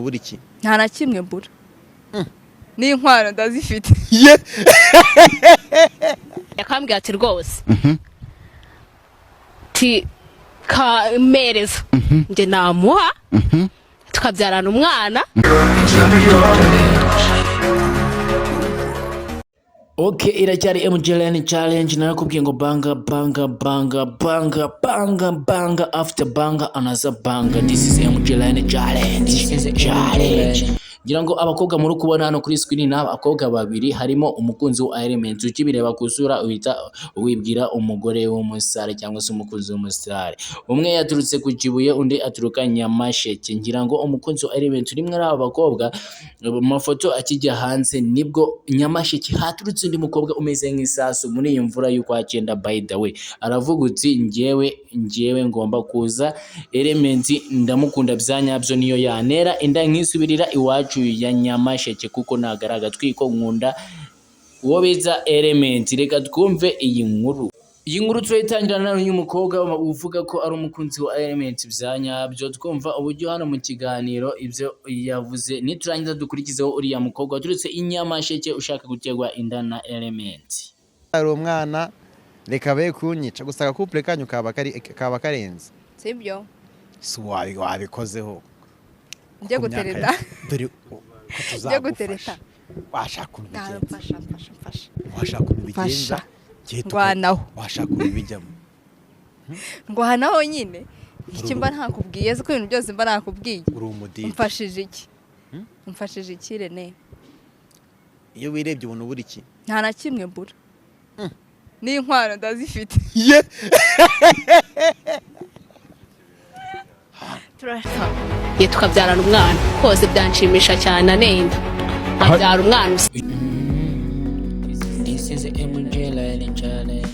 ubura iki? Nta na kimwe mbura, n'inkwano ndazifite. Ye! Yakambwira ati rwose ti kamereza njye namuha tukabyarana umwana. Ok, iracyari MGLN challenge. Narakubwiye ngo banga banga banga banga banga banga after banga another banga. This is MGLN challenge. Ngira ngo abakobwa muri kubona hano kuri screen ni abakobwa babiri, harimo umukunzi wa Element. Ukibireba ku isura uhita wibwira umugore w'umusare cyangwa se umukunzi w'umusare. Umwe yaturutse ku Kibuye, undi aturuka Nyamasheke. Ngira ngo umukunzi wa Element uri muri aba bakobwa, mu mafoto akijya hanze nibwo Nyamasheke haturutse undi mukobwa umeze nk'isasu muri iyi mvura y'ukwa cyenda. By the way, aravuga uti: Njyewe ngomba kuza, Element ndamukunda bya nyabyo, niyo yantera inda nkisubirira iwacu ya Nyamasheke, kuko ntabwo ari agatwiko, nkunda uwo bita Element." Reka twumve iyi nkuru. Iyi nkuru turayitangirana n'uyu mukobwa uvuga ko ari umukunzi wa Element bya nyabyo. Twumva uburyo hano mu kiganiro ibyo yavuze, niturangiza dukurikizeho uriya mukobwa waturutse i Nyamasheke ushaka guterwa inda na Element. Hari umwana, reka be kunyica gusa. Agakupure kanyu kaba karenze. Sibyo? Si wabikozeho? Njye Ku myaka gutereta? Dore ko Njye tuzagufasha. gutereta? Washaka ukuntu Nta, ubigenza. mfasha, mfasha, mfasha. Washaka ukuntu ubigenza. Mfasha. Njye Ndwanaho. Washaka ukuntu ubijyamo. Ndwanaho nyine. Iki mba ntakubwiye? Ko ibintu byose mba nakubwiye? Uri umudidi. Umfashije iki? Umfashije iki, Rene? Iyo wirebye ubona ubura iki? Nta na kimwe mbura, n'inkwano ndazifite. Ye! Ye tukabyarana umwana kose byanshimisha cyane, anenda nkabyara umwana. This is MGLN challenge.